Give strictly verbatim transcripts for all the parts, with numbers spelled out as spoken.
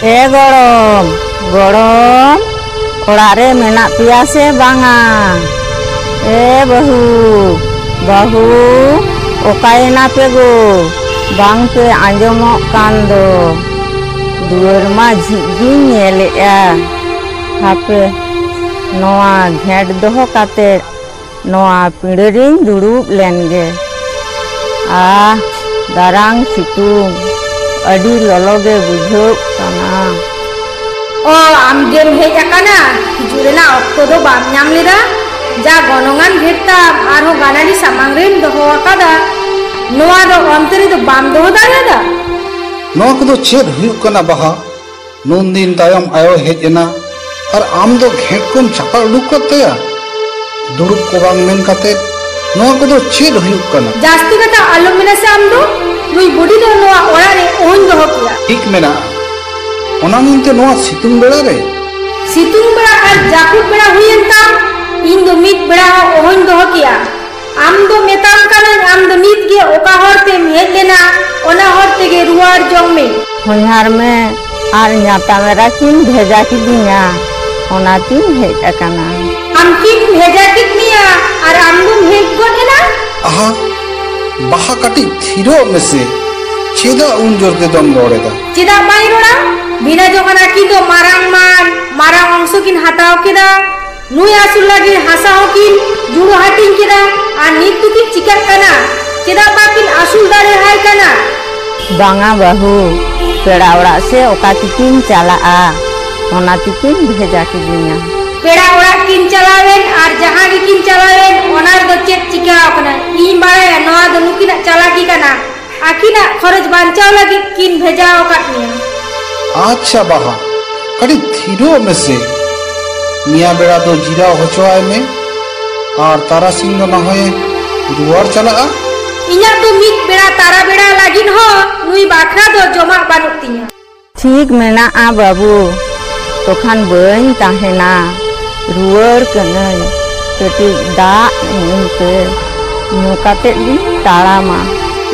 ᱮ ᱜᱚᱲᱚᱢ, ᱜᱚᱲᱚᱢ, ᱚᱲᱟᱜ ᱨᱮ ᱢᱮᱱᱟᱜ ᱯᱮᱭᱟ ᱥᱮ ᱵᱟᱝᱟ? ᱮ ᱵᱟᱹᱦᱩ, ᱵᱟᱹᱦᱩ, ᱚᱠᱟᱭᱮᱱᱟ ᱯᱮ ᱜᱳ? ᱵᱟᱝ ᱯᱮ ᱟᱸᱡᱚᱢᱚᱜ ᱠᱟᱱ ᱫᱚ᱾ ᱫᱩᱣᱟᱹᱨ ᱢᱟ ᱡᱷᱤᱡ ᱜᱤᱧ ᱧᱮᱞᱮᱜᱼᱟ᱾ ᱦᱟᱯᱮ, ᱱᱚᱣᱟ ᱜᱷᱮᱸᱴ ᱫᱚᱦᱚ ᱠᱟᱛᱮ ᱱᱚᱣᱟ ᱯᱤᱸᱰᱟᱹ ᱨᱤᱧ ᱫᱩᱲᱩᱵ ᱞᱮᱱ ᱜᱮ᱾ ᱟᱦ, ᱫᱟᱨᱟᱝ ᱥᱤᱛᱩᱝ, ᱟᱹᱰᱤ ᱞᱚᱞᱚ ᱜᱮ ᱵᱩᱡᱷᱟᱹᱜ ᱠᱟᱱᱟ᱾ ᱚ, ᱟᱢ ᱜᱮᱢ ᱦᱮᱡ ᱟᱠᱟᱱᱟ? ᱦᱤᱡᱩᱜ ᱨᱮᱱᱟᱜ ᱚᱠᱛᱚ ᱫᱚ ᱵᱟᱢ ᱧᱟᱢ ᱞᱮᱫᱟ? ᱡᱟ ᱜᱚᱱᱚᱝᱟᱱ ᱜᱷᱮᱸᱴ ᱛᱟᱢ ᱟᱨᱦᱚᱸ ᱜᱟᱱᱟᱰᱤ ᱥᱟᱢᱟᱝ ᱨᱮᱢ ᱫᱚᱦᱚ ᱟᱠᱟᱫᱟ᱾ ᱱᱚᱣᱟ ᱫᱚ ᱚᱱᱛᱮ ᱨᱮᱫᱚ ᱵᱟᱢ ᱫᱚᱦᱚ ᱫᱟᱲᱮᱭᱟᱫᱟ? ᱱᱚᱣᱟ ᱠᱚᱫᱚ ᱪᱮᱫ ᱦᱩᱭᱩᱜ ᱠᱟᱱᱟ ᱵᱟᱦᱟ? ᱱᱩᱱᱫᱤᱱ ᱛᱟᱭᱚᱢ ᱟᱭᱳᱭ ᱦᱮᱡ ᱮᱱᱟ ᱟᱨ ᱟᱢ ᱫᱚ ᱜᱷᱮᱸᱴ ᱠᱚᱢ ᱪᱟᱯᱟᱫ ᱩᱰᱩᱠ ᱠᱟᱫ ᱛᱟᱭᱟ? ᱫᱩᱲᱩᱵ ᱠᱚ ᱵᱟᱝ ᱢᱮᱱ ᱠᱟᱛᱮ ᱱᱚᱣᱟ ᱠᱚᱫᱚ ᱪᱮᱫ ᱦᱩᱭᱩᱜ ᱠᱟᱱᱟ? ᱡᱟᱹᱥᱛᱤ ᱠᱟᱛᱷᱟ ᱟᱞᱚᱢ ᱢᱮᱱᱟ ᱥᱮ ᱟᱢ ᱫᱚ᱾ ᱱᱩᱭ ᱵᱩᱰᱷᱤ ᱫᱚ ᱱᱚᱣᱟ ᱚᱲᱟᱜ ᱨᱮ ᱚᱦᱚᱧ ᱫᱚᱦᱚ ᱠᱮᱭᱟ᱾ ᱴᱷᱤᱠ ᱢᱮᱱᱟᱜᱼᱟ, ᱚᱱᱟ ᱢᱮᱱᱛᱮ ᱱᱚᱣᱟ ᱥᱤᱛᱩᱝ ᱵᱮᱲᱟ ᱨᱮ? ᱥᱤᱛᱩᱝ ᱵᱮᱲᱟ ᱟᱨ ᱡᱟᱹᱯᱩᱫ ᱵᱮᱲᱟ ᱦᱩᱭᱮᱱ ᱛᱟᱢ, ᱤᱧ ᱫᱚ ᱢᱤᱫ ᱵᱮᱲᱟ ᱦᱚᱸ ᱚᱦᱚᱧ ᱫᱚᱦᱚ ᱠᱮᱭᱟ᱾ ᱟᱢ ᱫᱚ ᱢᱮᱛᱟᱢ ᱠᱟᱹᱱᱟᱹᱧ, ᱟᱢ ᱫᱚ ᱱᱤᱛ ᱜᱮ ᱚᱠᱟ ᱦᱚᱨ ᱛᱮᱢ ᱦᱮᱡ ᱞᱮᱱᱟ, ᱚᱱᱟ ᱦᱚᱨ ᱛᱮᱜᱮ ᱨᱩᱣᱟᱹᱲ ᱡᱚᱝ ᱢᱮ᱾ ᱦᱚᱧᱦᱟᱨ ᱢᱮ ᱟᱨ ᱧᱟᱛᱟᱢ ᱮᱨᱟ ᱠᱤᱱ ᱵᱷᱮᱡᱟ ᱠᱤᱫᱤᱧᱟ, ᱚᱱᱟᱛᱤᱧ ᱦᱮᱡ ᱟᱠᱟᱱᱟ᱾ ᱟᱢ ᱠᱤᱱ ᱵᱷᱮᱡᱟ ᱠᱮᱫ ᱢᱮᱭᱟ ᱟᱨ ᱟᱢ ᱫᱚᱢ ᱦᱮᱡ ᱜᱚᱫ ᱮᱱᱟ? ᱟᱦᱟ, ᱵᱟᱦᱟ, ᱠᱟᱹᱴᱤᱡ ᱛᱷᱤᱨᱚᱜ ᱢᱮᱥᱮ᱾ ᱪᱮᱫᱟᱜ ᱩᱱ ᱡᱳᱨ ᱛᱮᱫᱚᱢ ᱨᱚᱲ ᱮᱫᱟ? ᱪᱮᱫᱟᱜ ᱵᱟᱹᱧ ᱨᱚᱲᱟ? ᱵᱷᱤᱱᱟᱹ ᱡᱚᱝ ᱟᱱ ᱟᱹᱠᱤᱱ ᱫᱚ ᱢᱟᱨᱟᱝ ᱢᱟᱱ, ᱢᱟᱨᱟᱝ ᱚᱝᱥᱚ ᱠᱤᱱ ᱦᱟᱛᱟᱣ ᱠᱮᱫᱟ᱾ ᱱᱩᱭ ᱟᱹᱥᱩᱞ ᱞᱟᱹᱜᱤᱫ ᱦᱟᱥᱟ ᱦᱚᱸᱠᱤᱱ ᱡᱩᱲᱩ ᱦᱟᱹᱴᱤᱧ ᱠᱮᱫᱟ᱾ ᱟᱨ ᱱᱤᱛ ᱫᱚᱠᱤᱱ ᱪᱤᱠᱟᱹᱜ ᱠᱟᱱᱟ? ᱪᱮᱫᱟᱜ ᱵᱟᱹᱠᱤᱱ ᱟᱹᱥᱩᱞ ᱫᱟᱲᱮᱭᱟᱭ ᱠᱟᱱᱟ? ᱵᱟᱝᱟ ᱵᱟᱹᱦᱩ, ᱯᱮᱲᱟ ᱚᱲᱟᱜ ᱥᱮ ᱚᱠᱟ ᱛᱮᱠᱤᱱ ᱪᱟᱞᱟᱜᱼᱟ, ᱚᱱᱟ ᱛᱮᱠᱤᱱ ᱵᱷᱮᱡᱟ ᱠᱤᱫᱤᱧᱟ᱾ ᱯᱮᱲᱟ ᱚᱲᱟᱜ ᱠᱤᱱ ᱪᱟᱞᱟᱣᱮᱱ ᱟᱨ ᱡᱟᱦᱟᱸ ᱜᱮᱠᱤᱱ ᱪᱟᱞᱟᱣᱮᱱ, ᱚᱱᱟ ᱨᱮᱫᱚ ᱪᱮᱫ ᱪᱤᱠᱟᱹ ᱟᱠᱟᱱᱟ? ᱤᱧ ᱵᱟᱲᱟᱭᱟ, ᱱᱚᱣᱟ ᱫᱚ ᱱᱩᱠᱤᱱᱟᱜ ᱪᱟᱞᱟᱠᱤ ᱠᱟᱱᱟ᱾ ᱟᱹᱠᱤᱱᱟᱜ ᱠᱷᱚᱨᱚᱪ ᱵᱟᱧᱪᱟᱣ ᱞᱟᱹᱜᱤᱫ ᱠᱤᱱ ᱵᱷᱮᱡᱟ ᱟᱠᱟᱫ ᱢᱮᱭᱟ᱾ ᱟᱪᱪᱷᱟ ᱵᱟᱦᱟ, ᱠᱟᱹᱴᱤᱡ ᱛᱷᱤᱨᱚᱜ ᱢᱮᱥᱮ᱾ ᱱᱤᱭᱟᱹ ᱵᱮᱲᱟ ᱫᱚ ᱡᱤᱨᱟᱹᱣ ᱦᱚᱪᱚᱣᱟᱭ ᱢᱮ, ᱟᱨ ᱛᱟᱨᱟᱥᱤᱧ ᱫᱚ ᱱᱟᱦᱚᱭ ᱨᱩᱣᱟᱹᱲ ᱪᱟᱞᱟᱜᱼᱟ᱾ ᱤᱧᱟᱜ ᱫᱚ ᱢᱤᱫ ᱵᱮᱲᱟ ᱛᱟᱨᱟ ᱵᱮᱲᱟ ᱞᱟᱹᱜᱤᱫ ᱦᱚᱸ ᱱᱩᱭ ᱵᱟᱠᱷᱨᱟ ᱫᱚ ᱡᱚᱢᱟᱜ ᱵᱟᱹᱱᱩᱜ ᱛᱤᱧᱟ᱾ ᱴᱷᱤᱠ ᱢᱮᱱᱟᱜᱼᱟ ᱵᱟᱹᱵᱩ, ᱛᱚᱠᱷᱟᱱ ᱵᱟᱹᱧ ᱛᱟᱦᱮᱱᱟ, ᱨᱩᱣᱟᱹᱲ ᱠᱟᱹᱱᱟᱹᱧ᱾ ᱠᱟᱹᱴᱤᱡ ᱫᱟᱜ ᱤᱢᱟᱹᱧ ᱯᱮ, ᱧᱩ ᱠᱟᱛᱮ ᱜᱤᱧ ᱛᱟᱲᱟᱢᱟ᱾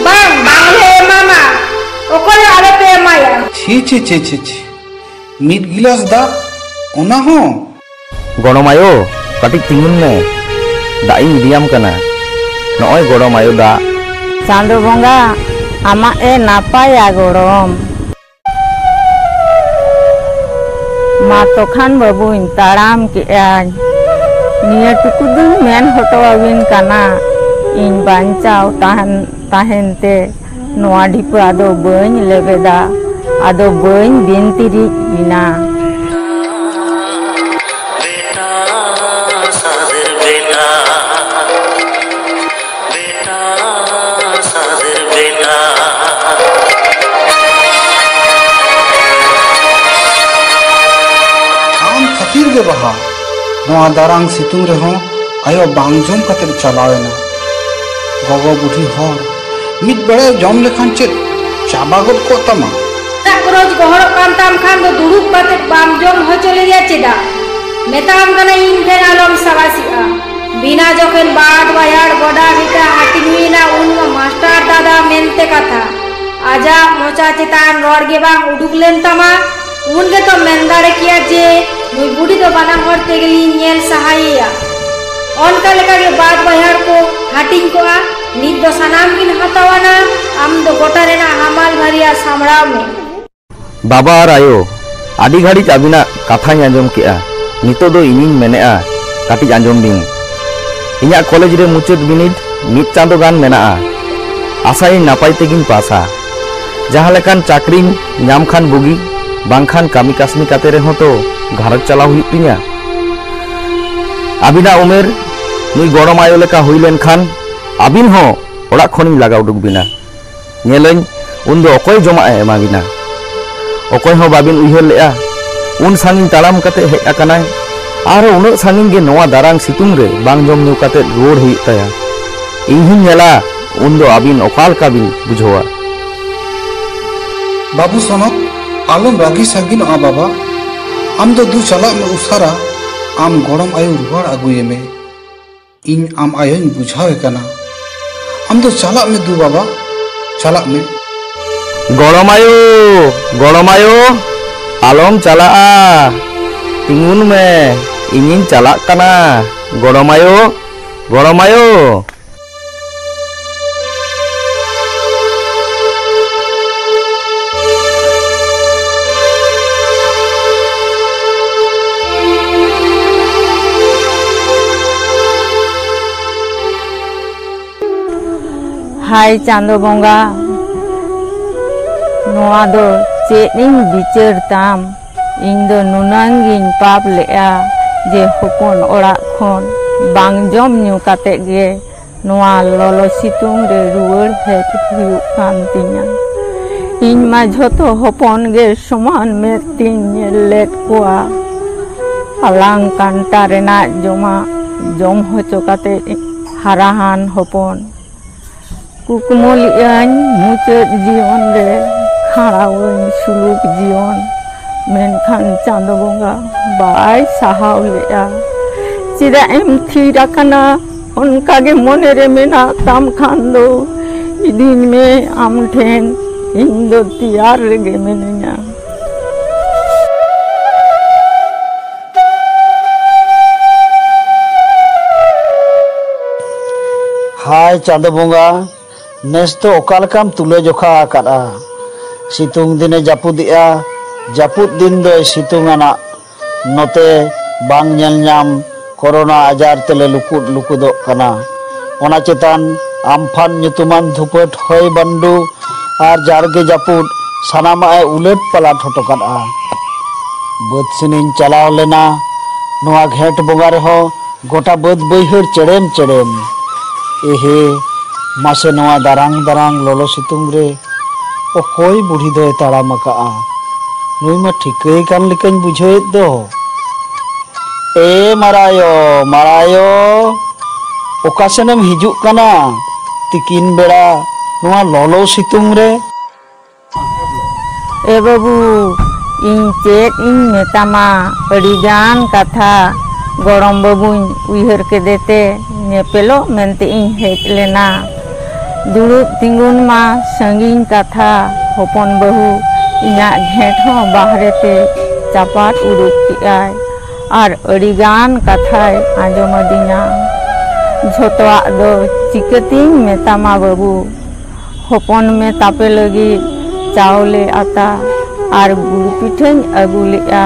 ᱵᱟᱝ, ᱵᱟᱝᱞᱮ ᱮᱢᱟᱢᱟ, ᱚᱠᱚᱭ ᱦᱚᱸ ᱟᱞᱚᱯᱮ ᱮᱢᱟᱭᱟ᱾ ᱪᱷᱤ, ᱪᱷᱤ, ᱪᱷᱤ, ᱪᱷᱤ, ᱪᱷᱤ᱾ ᱢᱤᱫ ᱜᱤᱞᱟᱥ ᱫᱟᱜ, ᱚᱱᱟ ᱦᱚᱸ? ᱜᱚᱲᱚᱢ ᱟᱭᱳ, ᱠᱟᱹᱴᱤᱡ ᱛᱤᱸᱜᱩᱱ ᱢᱮ, ᱫᱟᱜ ᱤᱧ ᱤᱫᱤᱭᱟᱢ ᱠᱟᱱᱟ᱾ ᱱᱚᱜᱼᱚᱭ ᱜᱚᱲᱚᱢ ᱟᱭᱳ ᱫᱟᱜ᱾ ᱪᱟᱸᱫᱚ ᱵᱚᱸᱜᱟ ᱟᱢᱟᱜ ᱮ ᱱᱟᱯᱟᱭᱟ ᱜᱚᱲᱚᱢ᱾ ᱢᱟ ᱛᱚᱠᱷᱟᱱ ᱵᱟᱹᱵᱩᱧ ᱛᱟᱲᱟᱢ ᱠᱮᱜᱼᱟᱹᱧ᱾ ᱱᱤᱭᱟᱹ ᱴᱩᱠᱩ ᱫᱩᱧ ᱢᱮᱱ ᱦᱚᱴᱚ ᱟᱹᱵᱤᱱ ᱠᱟᱱᱟ, ᱤᱧ ᱵᱟᱧᱪᱟᱣ ᱛᱟᱦᱮᱱ, ᱛᱟᱦᱮᱱ ᱛᱮ ᱱᱚᱣᱟ ᱰᱷᱤᱯᱟᱹ ᱟᱫᱚ ᱵᱟᱹᱧ ᱞᱮᱵᱮᱫᱟ, ᱟᱫᱚ ᱵᱟᱹᱧ ᱵᱤᱱᱛᱤᱨᱤᱡ ᱵᱤᱱᱟ᱾ ᱟᱢ ᱠᱷᱟᱹᱛᱤᱨ ᱜᱮ ᱵᱟᱦᱟ, ᱱᱚᱣᱟ ᱫᱟᱨᱟᱝ ᱥᱤᱛᱩᱝ ᱨᱮᱦᱚᱸ ᱟᱭᱳ ᱵᱟᱝ ᱡᱚᱢ ᱠᱟᱛᱮ ᱪᱟᱞᱟᱣ ᱮᱱᱟ᱾ ᱜᱚᱜᱚ ᱵᱩᱰᱷᱤ ᱦᱚᱲ, ᱢᱤᱫ ᱵᱮᱲᱟ ᱡᱚᱢ ᱞᱮᱠᱷᱟᱱ ᱪᱮᱫ ᱪᱟᱵᱟ ᱜᱚᱫ ᱠᱚᱜ ᱛᱟᱢᱟ? ᱫᱟᱜ ᱠᱷᱚᱨᱚᱪ ᱜᱚᱦᱚᱲᱚᱜ ᱠᱟᱱ ᱛᱟᱢ ᱠᱷᱟᱱ ᱫᱚ ᱫᱩᱲᱩᱵ ᱠᱟᱛᱮ ᱵᱟᱢ ᱡᱚᱢ ᱦᱚᱪᱚ ᱞᱮᱭᱟ ᱪᱮᱫᱟᱜ? ᱢᱮᱛᱟᱢ ᱠᱟᱱᱟ ᱤᱧ ᱴᱷᱮᱱ ᱟᱞᱚᱢ ᱥᱟᱵᱟᱥᱤᱜᱼᱟ᱾ ᱵᱤᱱᱟ ᱡᱚᱠᱷᱮᱱ ᱵᱟᱫ ᱵᱟᱭᱦᱟᱲ ᱜᱚᱰᱟ ᱵᱷᱤᱴᱟᱹ ᱦᱟᱹᱴᱤᱧ ᱦᱩᱭᱱᱟ, ᱩᱱ ᱢᱟ ᱢᱟᱥᱴᱟᱨ ᱫᱟᱫᱟ ᱢᱮᱱᱛᱮ ᱠᱟᱛᱷᱟ᱾ ᱟᱡᱟᱜ ᱢᱚᱪᱟ ᱪᱮᱛᱟᱱ ᱨᱚᱲ ᱜᱮ ᱵᱟᱝ ᱩᱰᱩᱠ ᱞᱮᱱ ᱛᱟᱢᱟ᱾ ᱩᱱ ᱜᱮᱛᱚᱢ ᱢᱮᱱ ᱫᱟᱲᱮ ᱠᱮᱭᱟ ᱡᱮ ᱱᱩᱭ ᱵᱩᱰᱷᱤ ᱫᱚ ᱵᱟᱱᱟ ᱦᱚᱲ ᱛᱮᱜᱮᱞᱤᱧ ᱧᱮᱞ ᱥᱟᱦᱟᱭᱮᱭᱟ᱾ ᱚᱱᱠᱟ ᱞᱮᱠᱟᱜᱮ ᱵᱟᱫ ᱵᱟᱭᱦᱟᱲ ᱠᱚ ᱦᱟᱹᱴᱤᱧ ᱠᱚᱜᱼᱟ᱾ ᱱᱤᱛ ᱫᱚ ᱥᱟᱱᱟᱢ ᱜᱤᱧ ᱦᱟᱛᱟᱣᱟᱱᱟ, ᱟᱢ ᱫᱚ ᱜᱚᱴᱟ ᱨᱮᱱᱟᱜ ᱦᱟᱢᱟᱞ ᱵᱷᱟᱹᱨᱤᱭᱟᱜ ᱥᱟᱢᱵᱲᱟᱣ ᱢᱮ᱾ ᱵᱟᱵᱟ ᱟᱨ ᱟᱭᱳ, ᱟᱹᱰᱤ ᱜᱷᱟᱹᱲᱤᱡ ᱟᱹᱵᱤᱱᱟᱜ ᱠᱟᱛᱷᱟᱧ ᱟᱸᱡᱚᱢ ᱠᱮᱜᱼᱟ᱾ ᱱᱤᱛᱚᱜ ᱫᱚ ᱤᱧᱤᱧ ᱢᱮᱱᱮᱜᱼᱟ, ᱠᱟᱹᱴᱤᱡ ᱟᱸᱡᱚᱢ ᱵᱤᱱ᱾ ᱤᱧᱟᱜ ᱠᱚᱞᱮᱡᱽ ᱨᱮ ᱢᱩᱪᱟᱹᱫ ᱵᱤᱱᱤᱰ ᱢᱤᱫ ᱪᱟᱸᱫᱚ ᱜᱟᱱ ᱢᱮᱱᱟᱜᱼᱟ᱾ ᱟᱥᱟᱭᱟᱹᱧ ᱱᱟᱯᱟᱭ ᱛᱮᱜᱤᱧ ᱯᱟᱥᱟ᱾ ᱡᱟᱦᱟᱸ ᱞᱮᱠᱟᱱ ᱪᱟᱹᱠᱨᱤᱧ ᱧᱟᱢ ᱠᱷᱟᱱ ᱵᱩᱜᱤ, ᱵᱟᱝᱠᱷᱟᱱ ᱠᱟᱹᱢᱤ ᱠᱟᱹᱥᱱᱤ ᱠᱟᱛᱮ ᱨᱮᱦᱚᱸ ᱛᱚ ᱜᱷᱟᱨᱚᱸᱡᱽ ᱪᱟᱞᱟᱣ ᱦᱩᱭᱩᱜ ᱛᱤᱧᱟ᱾ ᱟᱹᱵᱤᱱᱟᱜ ᱩᱢᱮᱨ ᱱᱩᱭ ᱜᱚᱲᱚᱢ ᱟᱭᱳ ᱞᱮᱠᱟ ᱦᱩᱭ ᱞᱮᱱᱠᱷᱟᱱ ᱟᱹᱵᱤᱱ ᱦᱚᱸ ᱚᱲᱟᱜ ᱠᱷᱚᱱᱤᱧ ᱞᱟᱜᱟ ᱩᱰᱩᱠ ᱵᱤᱱᱟ᱾ ᱧᱮᱞᱟᱹᱧ ᱩᱱᱫᱚ ᱚᱠᱚᱭ ᱡᱚᱢᱟᱜ ᱮ ᱮᱢᱟ ᱵᱤᱱᱟ? ᱚᱠᱚᱭ ᱦᱚᱸ ᱵᱟᱵᱤᱱ ᱩᱭᱦᱟᱹᱨ ᱞᱮᱜᱼᱟ᱾ ᱩᱱ ᱥᱟᱺᱜᱤᱧ ᱛᱟᱲᱟᱢ ᱠᱟᱛᱮ ᱦᱮᱡ ᱟᱠᱟᱱᱟᱭ, ᱟᱨᱦᱚᱸ ᱩᱱᱟᱹᱜ ᱥᱟᱺᱜᱤᱧ ᱜᱮ ᱱᱚᱣᱟ ᱫᱟᱨᱟᱝ ᱥᱤᱛᱩᱝ ᱨᱮ ᱵᱟᱝ ᱡᱚᱢ ᱧᱩ ᱠᱟᱛᱮ ᱨᱩᱣᱟᱹᱲ ᱦᱩᱭᱩᱜ ᱛᱟᱭᱟ᱾ ᱤᱧ ᱦᱚᱸᱧ ᱧᱮᱞᱟ ᱩᱱᱫᱚ ᱟᱹᱵᱤᱱ ᱚᱠᱟ ᱞᱮᱠᱟ ᱵᱤᱱ ᱵᱩᱡᱷᱟᱹᱣᱟ᱾ ᱵᱟᱹᱵᱩ ᱥᱚᱱᱚᱛ, ᱟᱞᱚᱢ ᱨᱟᱹᱜᱤ ᱥᱟᱹᱜᱤᱱᱚᱜᱼᱟ ᱵᱟᱵᱟ᱾ ᱟᱢ ᱫᱚ ᱫᱩ ᱪᱟᱞᱟᱜ ᱢᱮ ᱩᱥᱟᱹᱨᱟ, ᱟᱢ ᱜᱚᱲᱚᱢ ᱟᱭᱳ ᱨᱩᱣᱟᱹᱲ ᱟᱹᱜᱩᱭᱮᱢᱮ᱾ ᱤᱧ ᱟᱢ ᱟᱭᱳᱧ ᱵᱩᱡᱷᱟᱹᱣᱮ ᱠᱟᱱᱟ᱾ ᱟᱢ ᱫᱚ ᱪᱟᱞᱟᱜ ᱢᱮ ᱫᱩ ᱵᱟᱵᱟ, ᱪᱟᱞᱟᱜ ᱢᱮ᱾ ᱜᱚᱲᱚᱢ ᱟᱭᱳ, ᱜᱚᱲᱚᱢ ᱟᱭᱳ, ᱟᱞᱚᱢ ᱪᱟᱞᱟᱜᱼᱟ, ᱛᱤᱸᱜᱩᱱ ᱢᱮ, ᱤᱧᱤᱧ ᱪᱟᱞᱟᱜ ᱠᱟᱱᱟ᱾ ᱜᱚᱲᱚᱢ ᱟᱭᱳ, ᱜᱚᱲᱚᱢ ᱟᱭᱳ᱾ ᱦᱟᱭ ᱪᱟᱸᱫᱚ ᱵᱚᱸᱜᱟ, ᱱᱚᱣᱟ ᱫᱚ ᱪᱮᱫ ᱤᱧ ᱵᱤᱪᱟᱹᱨ ᱛᱟᱢ? ᱤᱧ ᱫᱚ ᱱᱩᱱᱟᱹᱝ ᱜᱤᱧ ᱯᱟᱯ ᱞᱮᱜᱼᱟ ᱡᱮ ᱦᱚᱯᱚᱱ ᱚᱲᱟᱜ ᱠᱷᱚᱱ ᱵᱟᱝ ᱡᱚᱢ ᱧᱩ ᱠᱟᱛᱮ ᱜᱮ ᱱᱚᱣᱟ ᱞᱚᱞᱚ ᱥᱤᱛᱩᱝ ᱨᱮ ᱨᱩᱣᱟᱹᱲ ᱦᱮᱡ ᱦᱩᱭᱩᱜ ᱠᱟᱱ ᱛᱤᱧᱟ᱾ ᱤᱧ ᱢᱟ ᱡᱷᱚᱛᱚ ᱦᱚᱯᱚᱱ ᱜᱮ ᱥᱚᱢᱟᱱ ᱢᱮᱫ ᱛᱤᱧ ᱧᱮᱞ ᱞᱮᱫ ᱠᱚᱣᱟ᱾ ᱟᱞᱟᱝ ᱠᱟᱱᱴᱟ ᱨᱮᱱᱟᱜ ᱡᱚᱢᱟᱜ ᱡᱚᱢ ᱦᱚᱪᱚ ᱠᱟᱛᱮ ᱦᱟᱨᱟᱦᱟᱱ ᱦᱚᱯᱚᱱ᱾ ᱠᱩᱠᱢᱩ ᱞᱮᱜᱼᱟᱹᱧ ᱢᱩᱪᱟᱹᱫ ᱡᱤᱭᱚᱱ ᱨᱮ ᱠᱷᱟᱸᱰᱟᱣᱟᱹᱧ ᱥᱩᱞᱩᱠ ᱡᱤᱭᱚᱱ, ᱢᱮᱱᱠᱷᱟᱱ ᱪᱟᱸᱫᱚ ᱵᱚᱸᱜᱟ ᱵᱟᱭ ᱥᱟᱦᱟᱣ ᱞᱮᱜᱼᱟ᱾ ᱪᱮᱫᱟᱜ ᱮᱢ ᱛᱷᱤᱨ ᱟᱠᱟᱱᱟ? ᱚᱱᱠᱟ ᱜᱮ ᱢᱚᱱᱮ ᱨᱮ ᱢᱮᱱᱟᱜ ᱛᱟᱢ ᱠᱷᱟᱱ ᱫᱚ ᱤᱫᱤᱧ ᱢᱮ ᱟᱢ ᱴᱷᱮᱱ, ᱤᱧ ᱫᱚ ᱛᱮᱭᱟᱨ ᱨᱮᱜᱮ ᱢᱤᱱᱟᱹᱧᱟ᱾ ᱦᱟᱭ ᱪᱟᱸᱫᱚ ᱵᱚᱸᱜᱟ, ᱱᱮᱥ ᱫᱚ ᱚᱠᱟ ᱞᱮᱠᱟᱢ ᱛᱩᱞᱟᱹ ᱡᱚᱠᱷᱟ ᱟᱠᱟᱫᱼᱟ? ᱥᱤᱛᱩᱝ ᱫᱤᱱᱮ ᱡᱟᱹᱯᱩᱫᱮᱜᱼᱟ, ᱡᱟᱹᱯᱩᱫ ᱫᱤᱱ ᱫᱚᱭ ᱥᱤᱛᱩᱝ ᱟᱱᱟᱜ᱾ ᱱᱚᱛᱮ ᱵᱟᱝ ᱧᱮᱞ ᱧᱟᱢ ᱠᱳᱨᱳᱱᱟ ᱟᱡᱟᱨ ᱛᱮᱞᱮ ᱞᱩᱠᱩᱫ ᱞᱩᱠᱩᱫᱚᱜ ᱠᱟᱱᱟ᱾ ᱚᱱᱟ ᱪᱮᱛᱟᱱ ᱟᱢᱯᱷᱟᱱ ᱧᱩᱛᱩᱢᱟᱱ ᱫᱷᱩᱯᱟᱹᱴ ᱦᱚᱭ ᱵᱟᱱᱰᱩ ᱟᱨ ᱡᱟᱨᱜᱮ ᱡᱟᱹᱯᱩᱫ ᱥᱟᱱᱟᱢᱟᱜ ᱮ ᱩᱞᱟᱹᱴ ᱯᱟᱞᱟᱴ ᱦᱚᱴᱚ ᱠᱟᱫᱼᱟ᱾ ᱵᱟᱹᱫᱽ ᱥᱮᱱᱤᱧ ᱪᱟᱞᱟᱣ ᱞᱮᱱᱟ ᱱᱚᱣᱟ ᱜᱷᱮᱸᱴ ᱵᱚᱸᱜᱟ ᱨᱮᱦᱚᱸ ᱜᱚᱴᱟ ᱵᱟᱹᱫᱽ ᱵᱟᱹᱭᱦᱟᱹᱲ ᱪᱮᱲᱮᱢ ᱪᱮᱲᱮᱢ᱾ ᱮᱦᱮ, ᱢᱟᱥᱮ ᱱᱚᱣᱟ ᱫᱟᱨᱟᱝ ᱫᱟᱨᱟᱝ ᱞᱚᱞᱚ ᱥᱤᱛᱩᱝ ᱨᱮ ᱚᱠᱚᱭ ᱵᱩᱲᱦᱤ ᱫᱚᱭ ᱛᱟᱲᱟᱢ ᱟᱠᱟᱜᱼᱟ? ᱱᱩᱭ ᱢᱟ ᱴᱷᱤᱠᱟᱹᱭ ᱠᱟᱱ ᱞᱮᱠᱟᱧ ᱵᱩᱡᱷᱟᱹᱣᱮᱫ ᱫᱚ᱾ ᱮ ᱢᱟᱨᱟᱭᱚ, ᱢᱟᱨᱟᱭᱚ, ᱚᱠᱟ ᱥᱮᱱᱮᱢ ᱦᱤᱡᱩᱜ ᱠᱟᱱᱟ ᱛᱤᱠᱤᱱ ᱵᱮᱲᱟ ᱱᱚᱣᱟ ᱞᱚᱞᱚ ᱥᱤᱛᱩᱝ ᱨᱮ? ᱮ ᱵᱟᱹᱵᱩ, ᱤᱧ ᱪᱮᱫ ᱤᱧ ᱢᱮᱛᱟᱢᱟ, ᱟᱹᱰᱤᱜᱟᱱ ᱠᱟᱛᱷᱟ ᱜᱚᱲᱚᱢ ᱵᱟᱹᱵᱩᱧ ᱩᱭᱦᱟᱹᱨ ᱠᱮᱫᱮ ᱛᱮ ᱧᱮᱯᱮᱞᱚᱜ ᱢᱮᱱᱛᱮ ᱤᱧ ᱦᱮᱡ ᱞᱮᱱᱟ᱾ ᱫᱩᱲᱩᱵ ᱛᱤᱸᱜᱩᱱ ᱢᱟ ᱥᱟᱺᱜᱤᱧ ᱠᱟᱛᱷᱟ, ᱦᱚᱯᱚᱱ ᱵᱟᱹᱦᱩ ᱤᱧᱟᱹᱜ ᱜᱷᱮᱸᱴ ᱦᱚᱸ ᱵᱟᱦᱨᱮ ᱛᱮ ᱪᱟᱯᱟᱫ ᱩᱰᱩᱠ ᱠᱮᱜᱼᱟᱭ ᱟᱨ ᱟᱹᱰᱤᱜᱟᱱ ᱠᱟᱛᱷᱟᱭ ᱟᱸᱡᱚᱢ ᱟᱹᱫᱤᱧᱟ᱾ ᱡᱷᱚᱛᱚᱣᱟᱜ ᱫᱚ ᱪᱤᱠᱟᱹᱛᱤᱧ ᱢᱮᱛᱟᱢᱟ ᱵᱟᱹᱵᱩ? ᱦᱚᱯᱚᱱ ᱢᱮ ᱛᱟᱯᱮ ᱞᱟᱹᱜᱤᱫ ᱪᱟᱣᱞᱮ ᱟᱛᱟ ᱟᱨ ᱜᱩᱲ ᱯᱤᱴᱷᱟᱹᱧ ᱟᱹᱜᱩ ᱞᱮᱜᱼᱟ᱾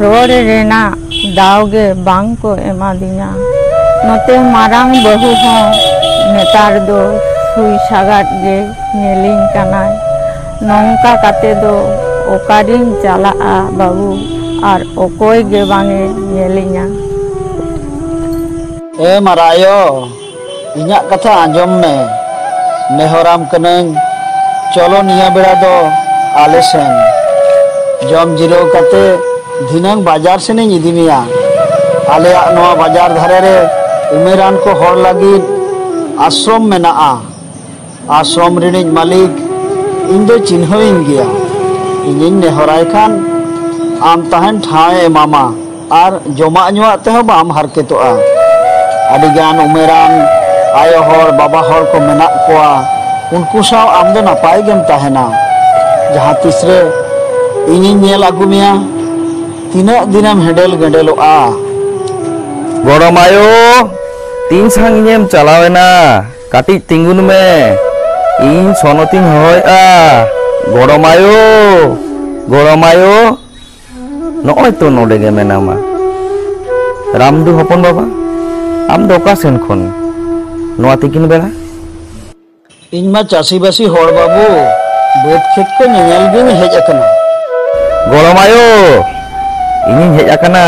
ᱨᱚᱲ ᱨᱮᱱᱟᱜ ᱫᱟᱣ ᱜᱮ ᱵᱟᱝ ᱠᱚ ᱮᱢᱟᱫᱤᱧᱟ᱾ ᱱᱚᱛᱮ ᱢᱟᱨᱟᱝ ᱵᱟᱹᱦᱩ ᱦᱚᱸ ᱱᱮᱛᱟᱨ ᱫᱚ ᱥᱩᱭ ᱥᱟᱜᱟᱫ ᱜᱮ ᱧᱮᱞᱤᱧ ᱠᱟᱱᱟᱭ᱾ ᱱᱚᱝᱠᱟ ᱠᱟᱛᱮ ᱫᱚ ᱚᱠᱟᱨᱤᱧ ᱪᱟᱞᱟᱜᱼᱟ ᱵᱟᱹᱵᱩ? ᱟᱨ ᱚᱠᱚᱭ ᱜᱮ ᱵᱟᱝ ᱮ ᱧᱮᱞᱤᱧᱟ᱾ ᱮ ᱢᱟᱨᱟᱭᱚ, ᱤᱧᱟᱜ ᱠᱟᱛᱷᱟ ᱟᱸᱡᱚᱢ ᱢᱮ᱾ ᱱᱮᱦᱚᱨᱟᱢ ᱠᱟᱹᱱᱟᱹᱧ, ᱪᱚᱞᱚ ᱱᱤᱭᱟᱹ ᱵᱮᱲᱟ ᱫᱚ ᱟᱞᱮ ᱥᱮᱱ᱾ ᱡᱚᱢ ᱡᱤᱨᱟᱹᱣ ᱠᱟᱛᱮ ᱫᱷᱤᱱᱟᱹᱝ ᱵᱟᱡᱟᱨ ᱥᱮᱱᱤᱧ ᱤᱫᱤ ᱢᱮᱭᱟ᱾ ᱟᱞᱮᱭᱟᱜ ᱱᱚᱣᱟ ᱵᱟᱡᱟᱨ ᱫᱷᱟᱨᱮ ᱨᱮ ᱩᱢᱮᱨᱟᱱ ᱠᱚ ᱦᱚᱲ ᱞᱟᱹᱜᱤᱫ ᱟᱥᱨᱚᱢ ᱢᱮᱱᱟᱜᱼᱟ᱾ ᱟᱥᱨᱚᱢ ᱨᱤᱱᱤᱡ ᱢᱟᱹᱞᱤᱠ ᱤᱧ ᱫᱚᱭ ᱪᱤᱱᱦᱟᱹᱣᱤᱧ ᱜᱮᱭᱟ᱾ ᱤᱧᱤᱧ ᱱᱮᱦᱚᱨᱟᱭ ᱠᱷᱟᱱ ᱟᱢ ᱛᱟᱦᱮᱱ ᱴᱷᱟᱶ ᱮ ᱮᱢᱟᱢᱟ᱾ ᱟᱨ ᱡᱚᱢᱟᱜ ᱧᱩᱣᱟᱜ ᱛᱮᱦᱚᱸ ᱵᱟᱢ ᱦᱟᱨᱠᱮᱛᱚᱜᱼᱟ᱾ ᱟᱹᱰᱤᱜᱟᱱ ᱩᱢᱮᱨᱟᱱ ᱟᱭᱳ ᱦᱚᱲ, ᱵᱟᱵᱟ ᱦᱚᱲ ᱠᱚ ᱢᱮᱱᱟᱜ ᱠᱚᱣᱟ, ᱩᱱᱠᱩ ᱥᱟᱶ ᱟᱢ ᱫᱚ ᱱᱟᱯᱟᱭ ᱜᱮᱢ ᱛᱟᱦᱮᱱᱟ᱾ ᱡᱟᱦᱟᱸ ᱛᱤᱥ ᱨᱮ ᱤᱧᱤᱧ ᱧᱮᱞ ᱟᱹᱜᱩ ᱢᱮᱭᱟ, ᱛᱤᱱᱟᱹᱜ ᱫᱤᱱᱮᱢ ᱦᱮᱰᱮᱞ ᱜᱮᱰᱮᱞᱚᱜᱼᱟ᱾ ᱜᱚᱲᱚᱢ ᱟᱭᱳ, ᱛᱤᱱ ᱥᱟᱺᱜᱤᱧᱮᱢ ᱪᱟᱞᱟᱣ ᱮᱱᱟ? ᱠᱟᱹᱴᱤᱡ ᱛᱤᱸᱜᱩᱱ ᱢᱮ, ᱤᱧ ᱥᱚᱱᱚᱛᱤᱧ ᱦᱚᱦᱚᱭᱮᱫᱼᱟ᱾ ᱜᱚᱲᱚᱢ ᱟᱭᱳ, ᱜᱚᱲᱚᱢ ᱟᱭᱳ᱾ ᱱᱚᱜᱼᱚᱭ ᱛᱚ ᱱᱚᱰᱮ ᱜᱮ ᱢᱮᱱᱟᱢᱟ᱾ ᱨᱟᱢᱫᱩ ᱦᱚᱯᱚᱱ ᱵᱟᱵᱟ, ᱟᱢ ᱫᱚ ᱚᱠᱟ ᱥᱮᱱ ᱠᱷᱚᱱ ᱱᱚᱣᱟ ᱛᱤᱠᱤᱱ ᱵᱮᱲᱟ? ᱤᱧ ᱢᱟ ᱪᱟᱹᱥᱤᱵᱟᱹᱥᱤ ᱦᱚᱲ ᱵᱟᱹᱵᱩ, ᱵᱟᱹᱫᱽ ᱠᱷᱮᱛ ᱠᱚ ᱧᱮᱧᱮᱞ ᱜᱤᱧ ᱦᱮᱡ ᱟᱠᱟᱱᱟ᱾ ᱜᱚᱲᱚᱢ ᱟᱭᱳ, ᱤᱧᱤᱧ ᱦᱮᱡ ᱟᱠᱟᱱᱟ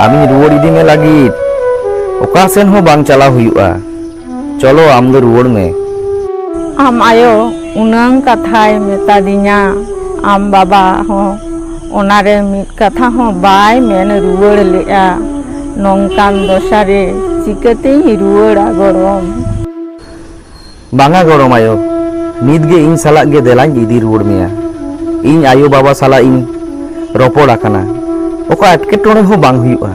ᱟᱢᱤᱧ ᱨᱩᱣᱟᱹᱲ ᱤᱫᱤ ᱢᱮ ᱞᱟᱹᱜᱤᱫ᱾ ᱚᱠᱟ ᱥᱮᱱ ᱦᱚᱸ ᱵᱟᱝ ᱪᱟᱞᱟᱣ ᱦᱩᱭᱩᱜᱼᱟ᱾ ᱪᱚᱞᱚ, ᱟᱢ ᱫᱚ ᱨᱩᱣᱟᱹᱲ ᱢᱮ᱾ ᱟᱢ ᱟᱭᱳ ᱩᱱᱟᱹᱝ ᱠᱟᱛᱷᱟᱭ ᱢᱮᱛᱟᱫᱤᱧᱟ, ᱟᱢ ᱵᱟᱵᱟ ᱦᱚᱸ ᱚᱱᱟᱨᱮ ᱢᱤᱫ ᱠᱟᱛᱷᱟ ᱦᱚᱸ ᱵᱟᱭ ᱢᱮᱱ ᱨᱩᱣᱟᱹᱲ ᱞᱮᱜᱼᱟ᱾ ᱱᱚᱝᱠᱟᱱ ᱫᱚᱥᱟ ᱨᱮ ᱪᱤᱠᱟᱹᱛᱤᱧ ᱨᱩᱣᱟᱹᱲᱟ ᱜᱚᱲᱚᱢ? ᱵᱟᱝᱟ ᱜᱚᱲᱚᱢ ᱟᱭᱳ, ᱱᱤᱛ ᱜᱮ ᱤᱧ ᱥᱟᱞᱟᱜ ᱜᱮ ᱫᱮᱞᱟᱧ ᱤᱫᱤ ᱨᱩᱣᱟᱹᱲ ᱢᱮᱭᱟ᱾ ᱤᱧ ᱟᱭᱳ ᱵᱟᱵᱟ ᱥᱟᱞᱟᱜ ᱤᱧ ᱨᱚᱯᱚᱲ ᱟᱠᱟᱱᱟ, ᱚᱠᱟ ᱮᱴᱠᱮᱴᱚᱬᱮ ᱦᱚᱸ ᱵᱟᱝ ᱦᱩᱭᱩᱜᱼᱟ᱾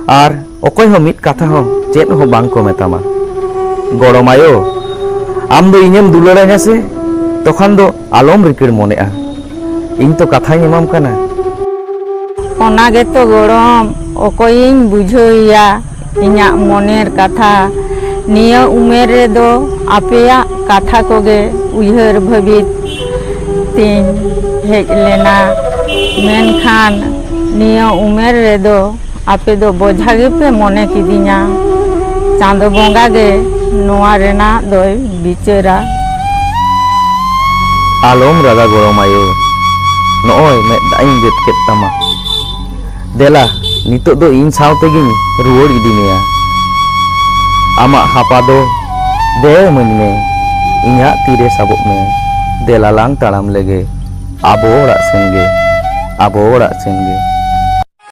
ᱟᱨ ᱚᱠᱚᱭ ᱦᱚᱸ ᱢᱤᱫ ᱠᱟᱛᱷᱟ ᱦᱚᱸ ᱪᱮᱫ ᱦᱚᱸ ᱵᱟᱝ ᱠᱚ ᱢᱮᱛᱟᱢᱟ᱾ ᱜᱚᱲᱚᱢ ᱟᱭᱳ, ᱟᱢ ᱫᱚ ᱤᱧᱮᱢ ᱫᱩᱞᱟᱹᱲᱟᱹᱧᱟ ᱥᱮ? ᱛᱚᱠᱷᱚᱱ ᱫᱚ ᱟᱞᱚᱢ ᱨᱤᱠᱤᱲ ᱢᱚᱱᱮᱜᱼᱟ, ᱤᱧ ᱛᱚ ᱠᱟᱛᱷᱟᱧ ᱮᱢᱟᱢ ᱠᱟᱱᱟ᱾ ᱚᱱᱟ ᱜᱮᱛᱚ ᱜᱚᱲᱚᱢ, ᱚᱠᱚᱭᱤᱧ ᱵᱩᱡᱷᱟᱹᱣᱮᱭᱟ ᱤᱧᱟᱜ ᱢᱚᱱᱮᱨ ᱠᱟᱛᱷᱟ᱾ ᱱᱤᱭᱟᱹ ᱩᱢᱮᱨ ᱨᱮᱫᱚ ᱟᱯᱮᱭᱟᱜ ᱠᱟᱛᱷᱟ ᱠᱚᱜᱮ ᱩᱭᱦᱟᱹᱨ ᱵᱷᱟᱹᱵᱤᱛ ᱛᱤᱧ ᱦᱮᱡ ᱞᱮᱱᱟ, ᱢᱮᱱᱠᱷᱟᱱ ᱱᱤᱭᱟᱹ ᱩᱢᱮᱨ ᱨᱮᱫᱚ ᱟᱯᱮ ᱫᱚ ᱵᱚᱡᱷᱟ ᱜᱮᱯᱮ ᱢᱚᱱᱮ ᱠᱤᱫᱤᱧᱟ᱾ ᱪᱟᱸᱫᱚ ᱵᱚᱸᱜᱟ ᱜᱮ ᱱᱚᱣᱟ ᱨᱮᱱᱟᱜ ᱫᱚᱭ ᱵᱤᱪᱟᱹᱨᱟ᱾ ᱟᱞᱚᱢ ᱨᱟᱜᱟ ᱜᱚᱲᱚᱢ ᱟᱭᱳ, ᱱᱚᱜᱼᱚᱭ ᱢᱮᱫ ᱫᱟᱜ ᱤᱧ ᱡᱮᱫ ᱠᱮᱫ ᱛᱟᱢᱟ᱾ ᱫᱮᱞᱟ, ᱱᱤᱛᱚᱜ ᱫᱚ ᱤᱧ ᱥᱟᱶ ᱛᱮᱜᱤᱧ ᱨᱩᱣᱟᱹᱲ ᱤᱫᱤ ᱢᱮᱭᱟ᱾ ᱟᱢᱟᱜ ᱦᱟᱯᱟ ᱫᱚ ᱫᱮ ᱤᱢᱟᱹᱧ ᱢᱮ, ᱤᱧᱟᱜ ᱛᱤᱨᱮ ᱥᱟᱵᱚᱜ ᱢᱮ᱾ ᱫᱮᱞᱟ ᱞᱟᱝ ᱛᱟᱲᱟᱢ ᱞᱮᱜᱮ ᱟᱵᱚ ᱚᱲᱟᱜ ᱥᱮᱱ ᱜᱮ, ᱟᱵᱚ ᱚᱲᱟᱜ ᱥᱮᱱ ᱜᱮ᱾